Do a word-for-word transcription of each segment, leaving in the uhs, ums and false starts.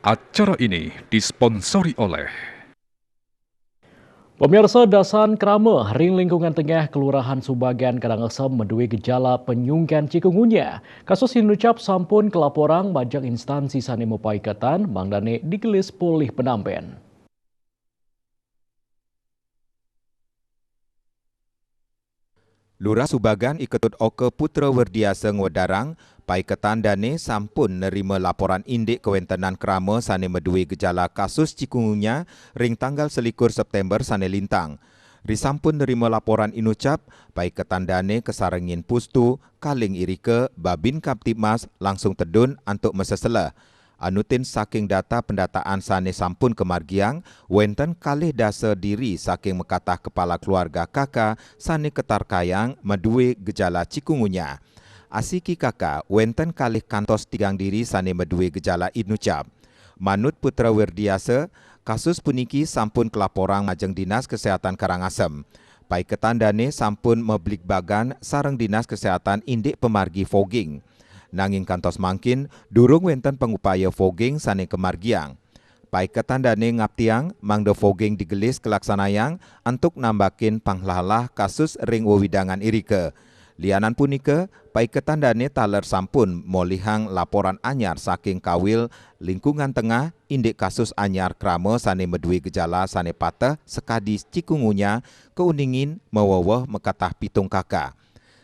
Acara ini disponsori oleh Pemirsa, dasan krama ring lingkungan tengah Kelurahan Subagan Karangasem madue gejala penyungkan chikungunya. Kasus inucap sampun kelaporang majeng instansi sane mapaiketan mangdane digelis polih penampen. Lurah Subagan Iketut Oka Putra Werdiasa ngwedarang, paiketan dane sampun nerima laporan indik kawentenan krama sane madue gejala kasus chikungunya ring tanggal selikur September sane lintang. Risampun nerima laporan inucap, paiketan dane kasarengin pustu, kaling irika, Babin Kamtibmas langsung tedun antuk masesela. Anutin saking data pendataan sane sampun kamargiang, wenten kalih dasa diri saking makatah kepala keluarga K K sane katarkayang madue gejala chikungunya. Asiki K K, wenten kalih kantos tigang diri sane madue gejala inucap. Manut Putra Wirdiasa, kasus puniki sampun kalaporang majeng Dinas Kesehatan Karangasem. Paiketan dane sampun mabligbagan sareng Dinas Kesehatan indik pamargi fogging. Nanging kantos mangkin, durung wenten pangupaya fogging sane kamargiang. Paiketan dane ngaptiang mangda fogging digelis kalaksanayang antuk nambakin panglalah kasus ring wewidangan irika. Lianan punika, paiketan dane taler sampun molihang laporan anyar saking Kawil Lingkungan Tengah indik kasus anyar krama sane madue gejala sane pateh sakadi chikungunya kauningin maweweh makatah pitung K K.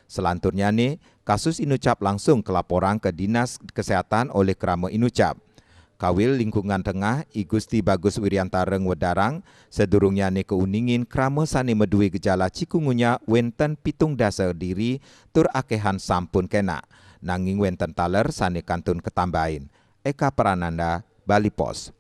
Salanturnyane, kasus inucap langsung kalaporang ka Dinas Kesehatan olih krama inucap. Kawil Lingkungan Tengah, I Gusti Bagus Wiriantara ngwedarang, sadurungnyane kauningin krama sane madue gejala chikungunya wenten pitung dasa diri tur akehan sampun kena, nanging wenten taler sane kantun katambahin. Eka Prananda, Bali Post.